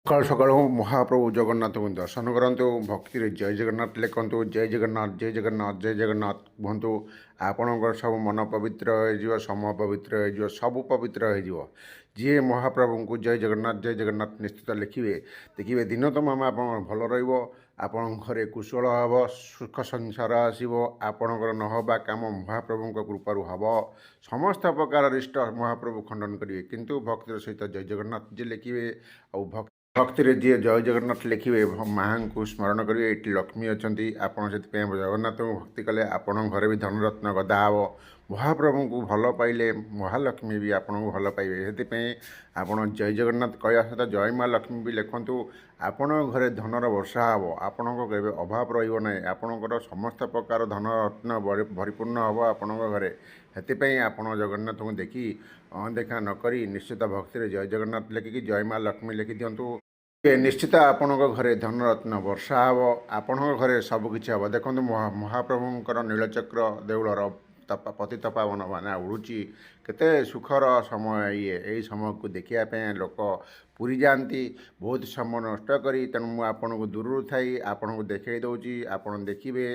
ସକାଳୁ ସକାଳୁ ମହାପ୍ରଭୁ ଜଗନ୍ନାଥଙ୍କୁ ଦର୍ଶନ କରନ୍ତୁ। ଭକ୍ତିରେ ଜୟ ଜଗନ୍ନାଥ ଲେଖନ୍ତୁ। ଜୟ ଜଗନ୍ନାଥ, ଜୟ ଜଗନ୍ନାଥ, ଜୟ ଜଗନ୍ନାଥ କୁହନ୍ତୁ। ଆପଣଙ୍କର ସବୁ ମନ ପବିତ୍ର ହେଇଯିବ, ସମୟ ପବିତ୍ର ହେଇଯିବ, ସବୁ ପବିତ୍ର ହେଇଯିବ। ଯିଏ ମହାପ୍ରଭୁଙ୍କୁ ଜୟ ଜଗନ୍ନାଥ, ଜୟ ଜଗନ୍ନାଥ ନିଶ୍ଚିତ ଲେଖିବେ, ଦେଖିବେ ଦିନ ତମାମ ଆପଣଙ୍କର ଭଲ ରହିବ। ଆପଣଙ୍କ ଘରେ କୁଶଳ ହେବ, ସୁଖ ସଂସାର ଆସିବ। ଆପଣଙ୍କର ନ ହେବା କାମ ମହାପ୍ରଭୁଙ୍କ କୃପାରୁ ହେବ। ସମସ୍ତ ପ୍ରକାର ରିଷ୍ଟ ମହାପ୍ରଭୁ ଖଣ୍ଡନ କରିବେ। କିନ୍ତୁ ଭକ୍ତିର ସହିତ ଜୟ ଜଗନ୍ନାଥ ଯିଏ ଲେଖିବେ ଆଉ ଭକ୍ତିରେ ଯିଏ ଜୟ ଜଗନ୍ନାଥ ଲେଖିବେ, ମାଆଙ୍କୁ ସ୍ମରଣ କରିବେ। ଏଇଠି ଲକ୍ଷ୍ମୀ ଅଛନ୍ତି। ଆପଣ ସେଥିପାଇଁ ଜଗନ୍ନାଥଙ୍କୁ ଭକ୍ତି କଲେ ଆପଣଙ୍କ ଘରେ ବି ଧନରତ୍ନ ଗଦା ହେବ। ମହାପ୍ରଭୁଙ୍କୁ ଭଲ ପାଇଲେ ମହାଲକ୍ଷ୍ମୀ ବି ଆପଣଙ୍କୁ ଭଲ ପାଇବେ। ସେଥିପାଇଁ ଆପଣ ଜୟ ଜଗନ୍ନାଥ କହିବା ସହିତ ଜୟ ମା ଲକ୍ଷ୍ମୀ ବି ଲେଖନ୍ତୁ। ଆପଣଙ୍କ ଘରେ ଧନର ବର୍ଷା ହେବ। ଆପଣଙ୍କ କେବେ ଅଭାବ ରହିବ ନାହିଁ। ଆପଣଙ୍କର ସମସ୍ତ ପ୍ରକାର ଧନରତ୍ନ ପରିପୂର୍ଣ୍ଣ ହେବ ଆପଣଙ୍କ ଘରେ। ସେଥିପାଇଁ ଆପଣ ଜଗନ୍ନାଥଙ୍କୁ ଦେଖି ଅଣଦେଖା ନ କରି ନିଶ୍ଚିତ ଭକ୍ତିରେ ଜୟ ଜଗନ୍ନାଥ ଲେଖିକି ଜୟ ମା ଲକ୍ଷ୍ମୀ ଲେଖିଦିଅନ୍ତୁ। ଏ ନିଶ୍ଚିତ ଆପଣଙ୍କ ଘରେ ଧନରତ୍ନ ବର୍ଷା ହେବ। ଆପଣଙ୍କ ଘରେ ସବୁକିଛି ହେବ। ଦେଖନ୍ତୁ, ମହାପ୍ରଭୁଙ୍କର ନୀଳଚକ୍ର ଦେଉଳର ପତିତ ପାବନ ବାନା ଉଡ଼ୁଛି। କେତେ ସୁଖର ସମୟ ଇଏ। ଏଇ ସମୟକୁ ଦେଖିବା ପାଇଁ ଲୋକ ପୁରୀ ଯାଆନ୍ତି ବହୁତ ସମୟ ନଷ୍ଟ କରି। ତେଣୁ ମୁଁ ଆପଣଙ୍କୁ ଦୂରରୁ ଥାଇ ଆପଣଙ୍କୁ ଦେଖାଇ ଦେଉଛି। ଆପଣ ଦେଖିବେ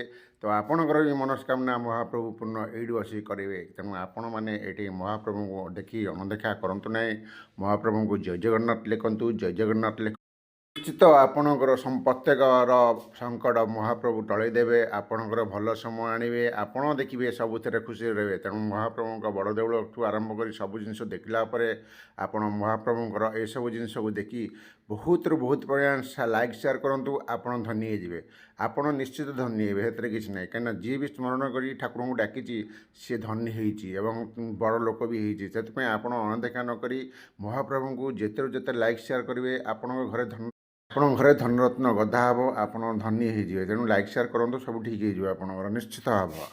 ତ ଆପଣଙ୍କର ବି ମନସ୍କାମନା ମହାପ୍ରଭୁ ପୂର୍ଣ୍ଣ ଏଇଠୁ ବସିକି କରିବେ। ତେଣୁ ଆପଣମାନେ ଏଇଠି ମହାପ୍ରଭୁଙ୍କୁ ଦେଖି ଅଣଦେଖା କରନ୍ତୁ ନାହିଁ। ମହାପ୍ରଭୁଙ୍କୁ ଜୟ ଜଗନ୍ନାଥ ଲେଖନ୍ତୁ, ଜୟ ଜଗନ୍ନାଥ ଲେଖ। ନିଶ୍ଚିତ ଆପଣଙ୍କର ପ୍ରତ୍ୟେକର ସଙ୍କଟ ମହାପ୍ରଭୁ ଟଳେଇ ଦେବେ। ଆପଣଙ୍କର ଭଲ ସମୟ ଆଣିବେ। ଆପଣ ଦେଖିବେ, ସବୁଥିରେ ଖୁସିରେ ରହିବେ। ତେଣୁ ମହାପ୍ରଭୁଙ୍କ ବଡ଼ ଦେଉଳଠୁ ଆରମ୍ଭ କରି ସବୁ ଜିନିଷ ଦେଖିଲା ପରେ ଆପଣ ମହାପ୍ରଭୁଙ୍କର ଏସବୁ ଜିନିଷକୁ ଦେଖି ବହୁତରୁ ବହୁତ ପରିମାଣ ଲାଇକ୍, ସେୟାର କରନ୍ତୁ। ଆପଣ ଧନୀ ହେଇଯିବେ। ଆପଣ ନିଶ୍ଚିତ ଧନୀ ହେବେ, ସେଥିରେ କିଛି ନାହିଁ। କାହିଁକିନା ଯିଏ ବି ସ୍ମରଣ କରି ଠାକୁରଙ୍କୁ ଡାକିଛି, ସିଏ ଧନୀ ହେଇଛି ଏବଂ ବଡ଼ ଲୋକ ବି ହେଇଛି। ସେଥିପାଇଁ ଆପଣ ଅଣଦେଖା ନ କରି ମହାପ୍ରଭୁଙ୍କୁ ଯେତେରୁ ଯେତେ ଲାଇକ୍, ସେୟାର କରିବେ, ଆପଣଙ୍କ ଘରେ ଧନରତ୍ନ ଗଦା ହେବ। ଆପଣ ଧନୀ ହେଇଯିବେ। ତେଣୁ ଲାଇକ୍, ସେୟାର କରନ୍ତୁ। ସବୁ ଠିକ୍ ହେଇଯିବ ଆପଣଙ୍କର, ନିଶ୍ଚିତ ହେବ।